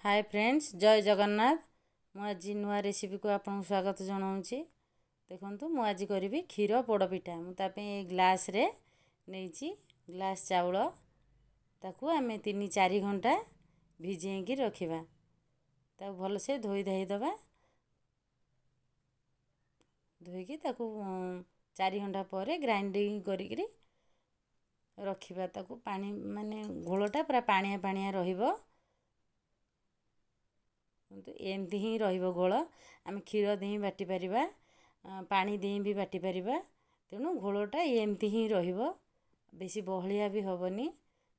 ହାଏ friends, ଜୟ ଜଗନ୍ନାଥ। ମୁଁ ଆଜି ନୂଆ ରେସିପିକୁ ଆପଣଙ୍କୁ ସ୍ୱାଗତ ଜଣାଉଛି। ଦେଖନ୍ତୁ, ମୁଁ ଆଜି କରିବି କ୍ଷୀର ପୋଡ଼ପିଠା। ମୁଁ ତା ପାଇଁ ଏ ଗ୍ଲାସ୍ରେ ନେଇଛି ଗ୍ଲାସ୍ ଚାଉଳ। ତାକୁ ଆମେ 3-4 ଘଣ୍ଟା ଭିଜେଇକି ରଖିବା। ତାକୁ ଭଲସେ ଧୋଇ ଧାଇ ଦେବା। ଧୋଇକି ତାକୁ 4 ଘଣ୍ଟା ପରେ ଗ୍ରାଇଣ୍ଡିଙ୍ଗ କରିକିରି ରଖିବା। ତାକୁ ପାଣି ମାନେ ଘୋଳଟା ପୁରା ପାଣିଆ ପାଣିଆ ରହିବ। କିନ୍ତୁ ଏମିତି ହିଁ ରହିବ ଘୋଳ। ଆମେ କ୍ଷୀର ଦେଇ ବାଟି ପାରିବା, ପାଣି ଦେଇ ବି ବାଟି ପାରିବା। ତେଣୁ ଘୋଳଟା ଏମିତି ହିଁ ରହିବ, ବେଶୀ ବହଳିଆ ବି ହେବନି।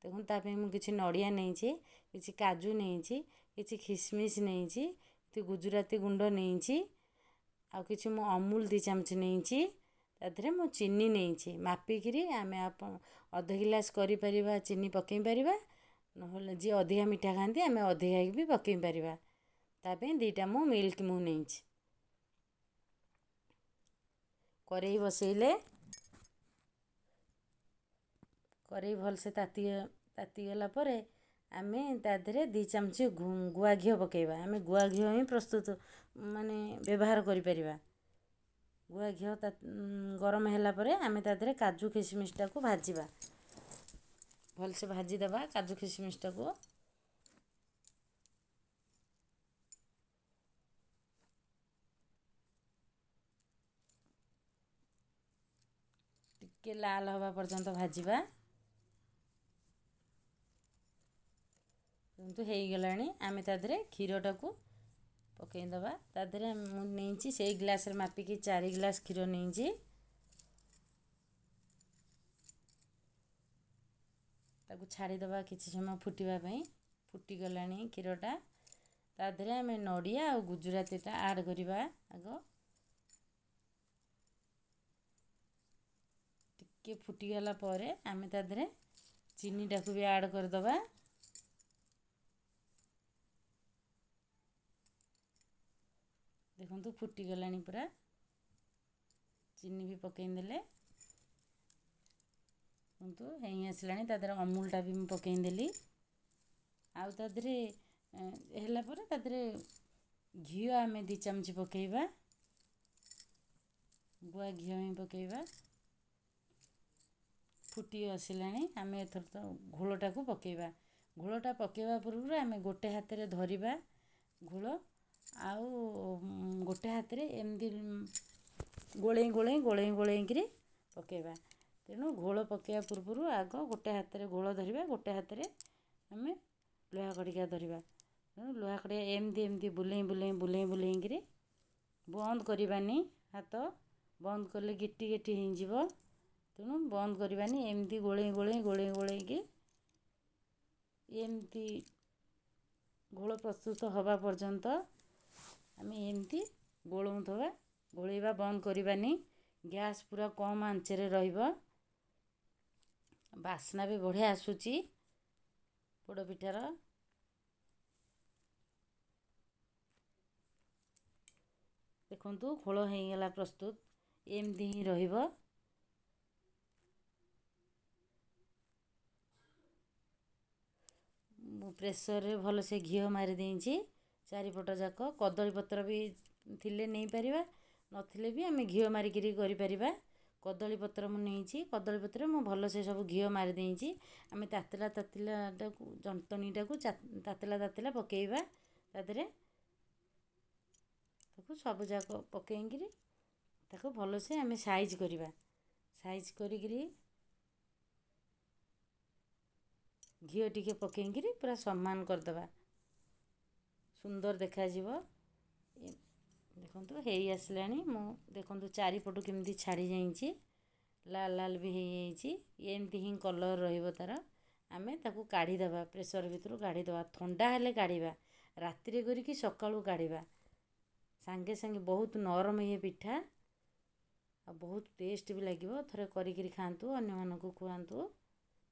ଦେଖନ୍ତୁ, ତା ପାଇଁ ମୁଁ କିଛି ନଡ଼ିଆ ନେଇଛି, କିଛି କାଜୁ ନେଇଛି, କିଛି ଖିସମିସ୍ ନେଇଛି, କିଛି ଗୁଜୁରାତି ଗୁଣ୍ଡ ନେଇଛି, ଆଉ କିଛି ମୁଁ ଅମୁଲ 2 ଚାମଚ ନେଇଛି। ତା ଦେହରେ ମୁଁ ଚିନି ନେଇଛି ମାପିକିରି। ଆମେ ଆପଣ ଅଧ ଗିଲାସ କରିପାରିବା, ଚିନି ପକାଇ ପାରିବା, ନହେଲେ ଯିଏ ଅଧିକା ମିଠା ଖାଆନ୍ତି ଆମେ ଅଧିକା ବି ପକାଇ ପାରିବା। ତା ପାଇଁ 2ଟା ମୁଁ ମିଲ୍କ ମୁଁ ନେଇଛି। କରେଇ ବସେଇଲେ, କରେଇ ଭଲସେ ତାତିଗଲା ପରେ ଆମେ ତା ଦେହରେ 2 ଚାମଚ ଗୁଆ ଘିଅ ପକାଇବା। ଆମେ ଗୁଆ ଘିଅ ହିଁ ପ୍ରସ୍ତୁତ ମାନେ ବ୍ୟବହାର କରିପାରିବା। ଗୁଆ ଘିଅ ଗରମ ହେଲା ପରେ ଆମେ ତା ଦେହରେ କାଜୁ ଖିସମିସଟାକୁ ଭାଜିବା। ଭଲସେ ଭାଜିଦେବା କାଜୁ ଖିସମିସଟାକୁ। ଟିକେ ଲାଲ ହେବା ପର୍ଯ୍ୟନ୍ତ ଭାଜିବା। କିନ୍ତୁ ହେଇଗଲାଣି, ଆମେ ତା ଦେହରେ କ୍ଷୀରଟାକୁ ପକାଇଦେବା। ତା ଦେହରେ ମୁଁ ନେଇଛି ସେଇ ଗ୍ଲାସ୍ରେ ମାପିକି 4 ଗ୍ଲାସ୍ କ୍ଷୀର ନେଇଛି। ତାକୁ ଛାଡ଼ିଦେବା କିଛି ସମୟ ଫୁଟିବା ପାଇଁ। ଫୁଟିଗଲାଣି କ୍ଷୀରଟା। ତା ଦେହରେ ଆମେ ନଡ଼ିଆ ଆଉ ଗୁଜୁରାତିଟା ଆଡ଼୍ କରିବା ଆଗ। ଟିକେ ଫୁଟିଗଲା ପରେ ଆମେ ତା ଦେହରେ ଚିନିଟାକୁ ବି ଆଡ଼୍ କରିଦେବା। ଦେଖନ୍ତୁ, ଫୁଟିଗଲାଣି ପୁରା। ଚିନି ବି ପକାଇଦେଲେ। ଦେଖନ୍ତୁ, ହେଇ ଆସିଲାଣି। ତା ଦେହରେ ଅମୁଲଟା ବି ମୁଁ ପକାଇଦେଲି। ଆଉ ତା ଦେହରେ ହେଲା ପରେ ତା ଦେହରେ ଘିଅ ଆମେ 2 ଚାମଚ ପକାଇବା। ଗୁଆ ଘିଅ ହିଁ ପକାଇବା। ଫୁଟି ଆସିଲାଣି, ଆମେ ଏଥର ତ ଘୋଳଟାକୁ ପକାଇବା। ଘୋଳଟା ପକାଇବା ପୂର୍ବରୁ ଆମେ ଗୋଟେ ହାତରେ ଧରିବା ଘୋଳ, ଆଉ ଗୋଟେ ହାତରେ ଏମିତି ଗୋଳେଇ ଗୋଳେଇ ଗୋଳେଇ ଗୋଳେଇକିରି ପକାଇବା। ତେଣୁ ଘୋଳ ପକାଇବା ପୂର୍ବରୁ ଆଗ ଗୋଟେ ହାତରେ ଘୋଳ ଧରିବା, ଗୋଟେ ହାତରେ ଆମେ ଲୁହା ଖଡ଼ିକା ଧରିବା। ତେଣୁ ଲୁହା ଖଡ଼ିକା ଏମିତି ଏମିତି ବୁଲେଇ ବୁଲେଇ ବୁଲେଇ ବୁଲେଇକିରି, ବନ୍ଦ କରିବାନି ହାତ। ବନ୍ଦ କଲେ ଗିଟି ଗିଟି ହେଇଯିବ। ତେଣୁ ବନ୍ଦ କରିବାନି, ଏମିତି ଗୋଳେଇ ଗୋଳେଇ ଗୋଳେଇ ଗୋଳେଇକି ଏମିତି ଘୋଳ ପ୍ରସ୍ତୁତ ହେବା ପର୍ଯ୍ୟନ୍ତ ଆମେ ଏମିତି ଗୋଳଉଥିବା। ଗୋଳେଇବା ବନ୍ଦ କରିବାନି। ଗ୍ୟାସ୍ ପୁରା କମ୍ ଆଞ୍ଚରେ ରହିବ। ବାସ୍ନା ବି ବଢ଼ିଆ ଆସୁଛି ପୋଡ଼ପିଠାର। ଦେଖନ୍ତୁ, ଘୋଳ ହେଇଗଲା ପ୍ରସ୍ତୁତ। ଏମିତି ହିଁ ରହିବ। ମୁଁ ପ୍ରେସରରେ ଭଲସେ ଘିଅ ମାରି ଦେଇଛି ଚାରିପଟ ଯାକ। କଦଳୀ ପତ୍ର ବି ଥିଲେ ନେଇପାରିବା, ନଥିଲେ ବି ଆମେ ଘିଅ ମାରିକିରି କରିପାରିବା। କଦଳୀ ପତ୍ର ମୁଁ ନେଇଛି। କଦଳୀ ପତ୍ରରେ ମୁଁ ଭଲସେ ସବୁ ଘିଅ ମାରି ଦେଇଛି। ଆମେ ତାତିଲା ତାତିଲାଟାକୁ, ଯନ୍ତଣୀଟାକୁ ତାତିଲା ତାତିଲା ପକାଇବା ତା ଦେହରେ। ତାକୁ ସବୁ ଯାକ ପକାଇକିରି ତାକୁ ଭଲସେ ଆମେ ସାଇଜ୍ କରିବା। ସାଇଜ୍ କରିକିରି ଘିଅ ଟିକେ ପକାଇକିରି ପୁରା ସମାନ କରିଦେବା, ସୁନ୍ଦର ଦେଖାଯିବ। ଦେଖନ୍ତୁ, ହେଇ ଆସିଲାଣି। ମୁଁ ଦେଖନ୍ତୁ, ଚାରିପଟୁ କେମିତି ଛାଡ଼ି ଯାଇଛି, ଲାଲ ଲାଲ ବି ହେଇଯାଇଛି। ଏମିତି ହିଁ କଲର୍ ରହିବ ତା'ର। ଆମେ ତାକୁ କାଢ଼ିଦେବା, ପ୍ରେସର୍ ଭିତରୁ କାଢ଼ିଦେବା। ଥଣ୍ଡା ହେଲେ କାଢ଼ିବା, ରାତିରେ କରିକି ସକାଳୁ କାଢ଼ିବା। ସାଙ୍ଗେ ସାଙ୍ଗେ ବହୁତ ନରମ ଇଏ ପିଠା, ଆଉ ବହୁତ ଟେଷ୍ଟ ବି ଲାଗିବ। ଥରେ କରିକିରି ଖାଆନ୍ତୁ, ଅନ୍ୟମାନଙ୍କୁ ଖୁଆନ୍ତୁ।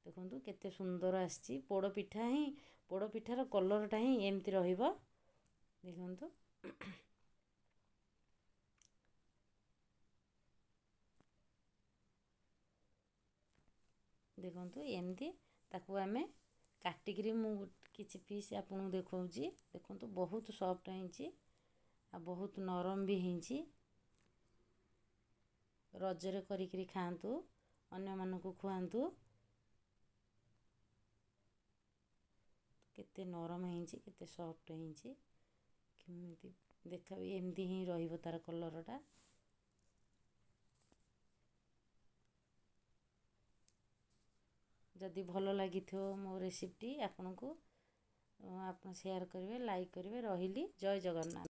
ଦେଖନ୍ତୁ, କେତେ ସୁନ୍ଦର ଆସିଛି ପୋଡ଼ ପିଠା ହିଁ। ପୋଡ଼ ପିଠାର କଲର୍ଟା ହିଁ ଏମିତି ରହିବ। ଦେଖନ୍ତୁ, ଦେଖନ୍ତୁ, ଏମିତି ତାକୁ ଆମେ କାଟିକିରି ମୁଁ କିଛି ପିସ୍ ଆପଣଙ୍କୁ ଦେଖାଉଛି। ଦେଖନ୍ତୁ, ବହୁତ ସଫ୍ଟ ହେଇଛି ଆଉ ବହୁତ ନରମ ବି ହେଇଛି। ରଜରେ କରିକିରି ଖାଆନ୍ତୁ, ଅନ୍ୟମାନଙ୍କୁ ଖୁଆନ୍ତୁ। କେତେ ନରମ ହେଇଛି, କେତେ ସଫ୍ଟ ହେଇଛି, କେମିତି ଦେଖା ବି ଏମିତି ହିଁ ରହିବ ତା'ର କଲର୍ଟା। ଯଦି ଭଲ ଲାଗିଥିବ ମୋ ରେସିପିଟି ଆପଣଙ୍କୁ, ଆପଣ ସେୟାର କରିବେ, ଲାଇକ୍ କରିବେ। ରହିଲି, ଜୟ ଜଗନ୍ନାଥ।